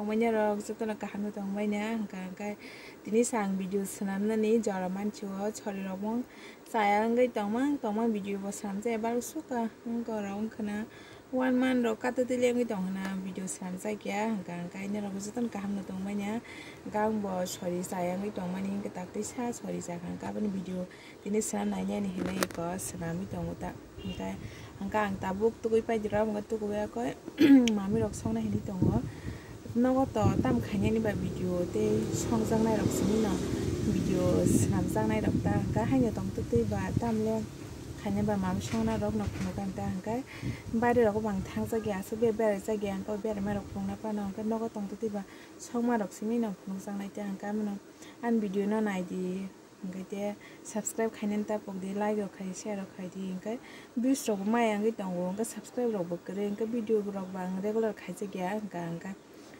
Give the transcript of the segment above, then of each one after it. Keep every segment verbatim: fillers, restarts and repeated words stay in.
Tongmani rok jotono kaham no tongmani hwnka hwnkhe tini sa ang video swnamnani jora manchio chori rok mung chaya wngwi tongmang tongmang video bo swnamjai baro suka wngkha rok wngkhana one month rok kato tili wngwi tong hwna video swnamjak ya hwnka hwnkhe norok jotono kaham no tongmani hwnkhe ang bo chori chaya wngwi tongmani hwnkhe tak twi sa chori chakha hwnkhe aboni video tini swnam nainani hinwi eko swnamwi tongo ta. Hwnkhe, hwnkhe ang tabuk tugui paidi rok, hwnkhe tugui bai khe mami rok songna hinwi tongo. Nogo to tam khainani ba video tei songjaknai rok simi no video swnamjaknai rok ta. Hwnkhe haino tongtwtwi ba tamle khainai ba mami songna rok no phunukgani ta. Hwnkhe baire rok bo ang thangjak ya, aswk be berai jak ya, hwnkhe beraima rok phunukna phano hwnkhe nogo tongtwtwi ba songma rok simi no phunukjaknai ta. Hwnkhe amino ani video no naidi. Hwnkhe te subscribe khainani ta pokdi, like rok khai, share rok khaidi, hwnkhe views rok bo maya wngwi tongo, hwnkhe subscribe rok bo kwrwi, hwnkhe video rok bo ang regular khaijak ya, hwnkha hwnkhe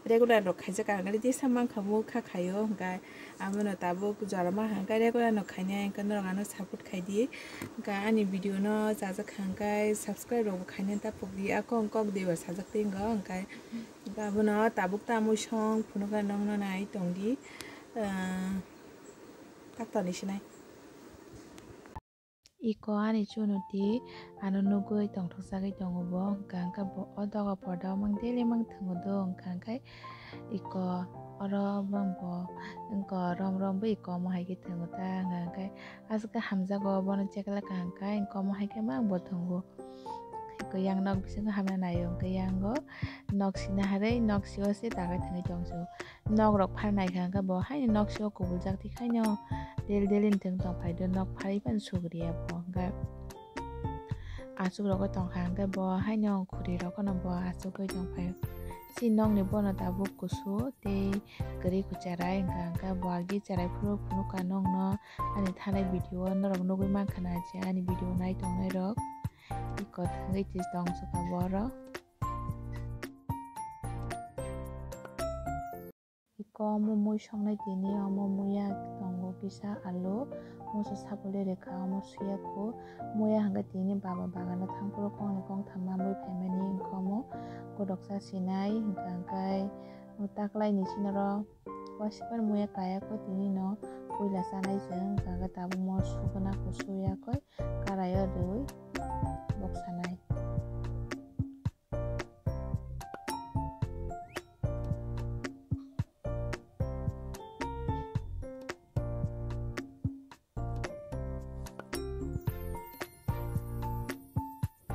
regular rok khaijak ang, hwnkhe tisa mankha bo kha khaio, hwnkhe abono tabuk jora mankha, hwnkhe regular no khainai, hwnkhe norok ano support khaidi, hwnkhe ani video no chajak kha, hwnkhe subscribe rok bo khainani ta pokdi, a kok kok deba sajak tongo, hwnkhe abono tabuk ta mui song phunukna nongno nai tongdi, ah, Taktoni sinai. Iko ani chunu ti ano nugui tongthok sagui tongo bo, hwnkha hwnkhe bo o doga poda o mang daily mang thwngo do, hwnkha hwnkhe iko oro mang bo wngko rom rom bo iko omo hai khe thwngo ta, hwnkha hwnkhe aswk khe hamjago bono chekla kaham khe iko omo hai khe mang bo thwngo. Iko yang nok bisingo hamya naio, hwnkhe yango nok sina harwi nok sio se dagai thangwi tongso. Nok rok phar naikha hwnkhe bo haino nok sio kubuljak tikhaino daily daily ni thwng tongphai do, nok pharwi phano sugriya bo hwnkhe aswk rogwi tongkha hwnkhe bo haino khuri rok phano bo aswk oi tongphai. Si nokni bono tabuk kusu tei kwrwi kucharai wngkha hwnkhe bo agi cherai phuru phunukha nokno ani thanai video o norok nugui mankha na je ani video nai tongnai rok iko thangwi tongsuka borok. Iko omo mui songnai tini, omo muiya tongo kisa alu, moso sapulwi rikha, omo suya kho. Muiya hwnkhe tini baba bagano thangphuru kongni kongtham ma mui phaimani, wngkha omo godoksa sinai, hwnkha hwnkhe taklaini sinoro wasiper muiya kaya kho, tini no puila chanai chwng, hwnkha hwnkhe tabukmo suguna kho, suya kho, karaio rwi boksanai.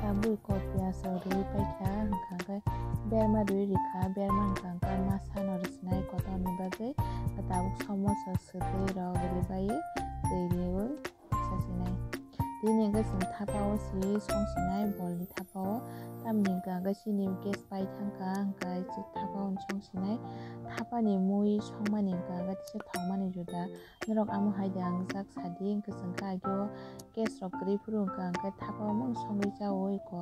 Tabuk iko piyaj rok rwi paikha, hwnkha hwnkhe berma rwi rikha, berma hwnkha hwnkhe masa no rwsinai kotorni bagwi, tabuk somoso swtwi rok rwbai twi rwi. Sasinai. Tini hwnkhe chwng thapa o si song sinai, bolni thapa o. Tamni hwnkha hwnkhe chini gas pai thangkha, hwnkhe thapa o song sinai. Thapa ni mui songmani hwnkha hwnkhe tisa thokmani juda. Norok amo hai de ang jak sadi, hwnkhe chwng khe agio gas rok kwrwi phuru hwnkha hwnkhe thapa o mung songwi cha o iko.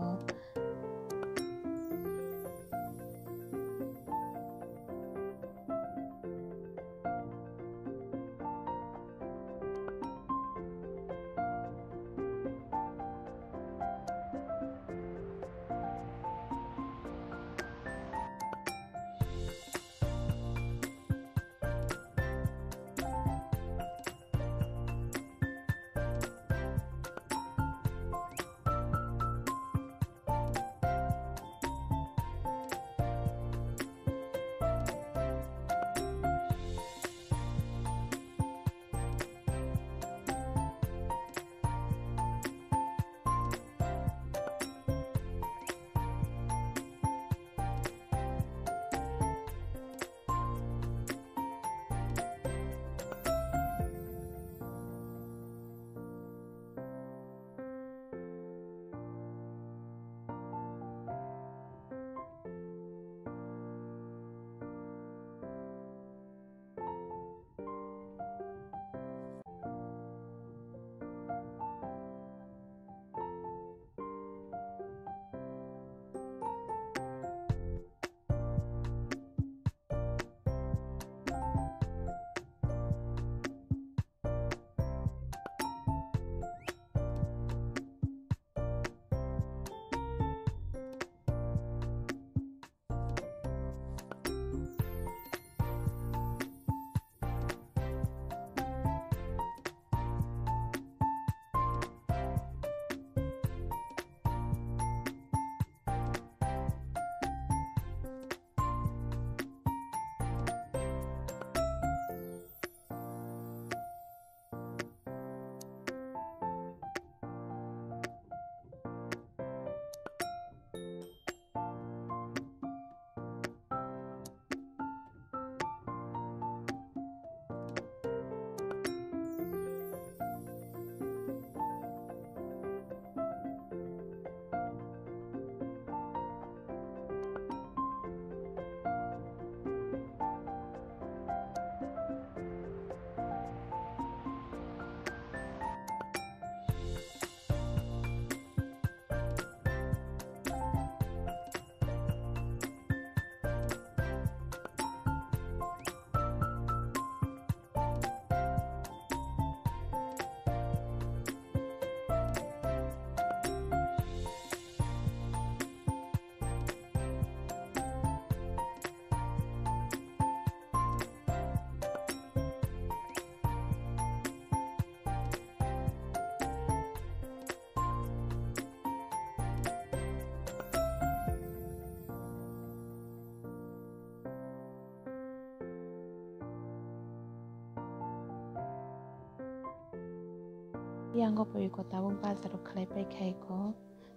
Yango pui ko tabuk bazar o khlai pai khai ko.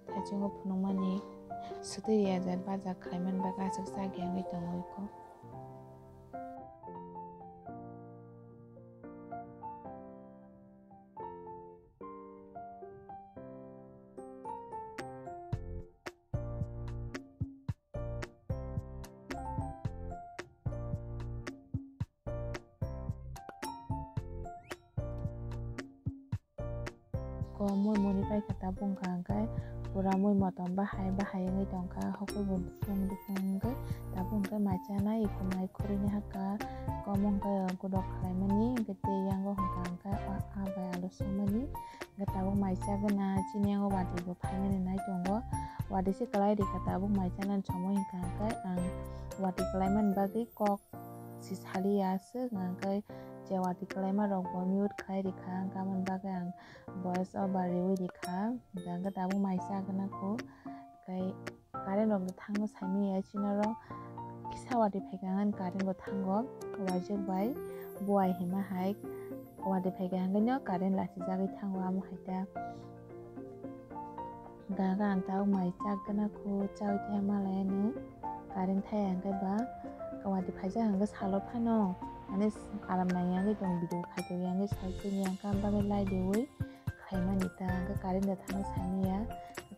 Thaichungo phunukmani swtwi riyajak bazar khlaimani bagwi aswk chak yangwi tongwi ko. Ko mui muni pai kha tabuk wngkha hwnkhe pura mui motom bahai bahai wngwi tongkha, hokol bo dukung dukung wngwi tabuk hwnkhe mai chanai eko mai khurui ni hakha. Ko omo hwnkhe godok khlaimani hwnkhe tei yango hwnkha hwnkhe a bai alu songmani hwnkhe tabuk mai chagwna chini yango watwi bo phaimani nai tongo. Watwi se kwlai rikha tabuk mai chanani somoi hwnkha hwnkhe ang watwi kwlaimani bagwi kok si saliya aswk hwnkha hwnkhe je watwi kwlaima rok bo mute khlai rikha hwnkha aboni bagwi ang voice over riwi rikha hwnkha hwnkhe tabuk mai chagwna kho. Tei current rok bo thangno saimanya chini oro kisa watwi phaikha hwnkhe current bo thango wajak bai buai hima hai watwi phaikha hwnkhe no current lachijagwi thango amo hai ta. Gaga ang tabuk mai chak gana kho chawi tei malai ani current thai hwnkhe ba watwi phaijak hwnkhe salo phano mane aram nai yangwi tong video khaitwi yangwi sal twi yang kam bagwi lai deui khaimani ta hwnkhe current da thangwi saimanya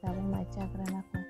tabuk mai chak rana kho.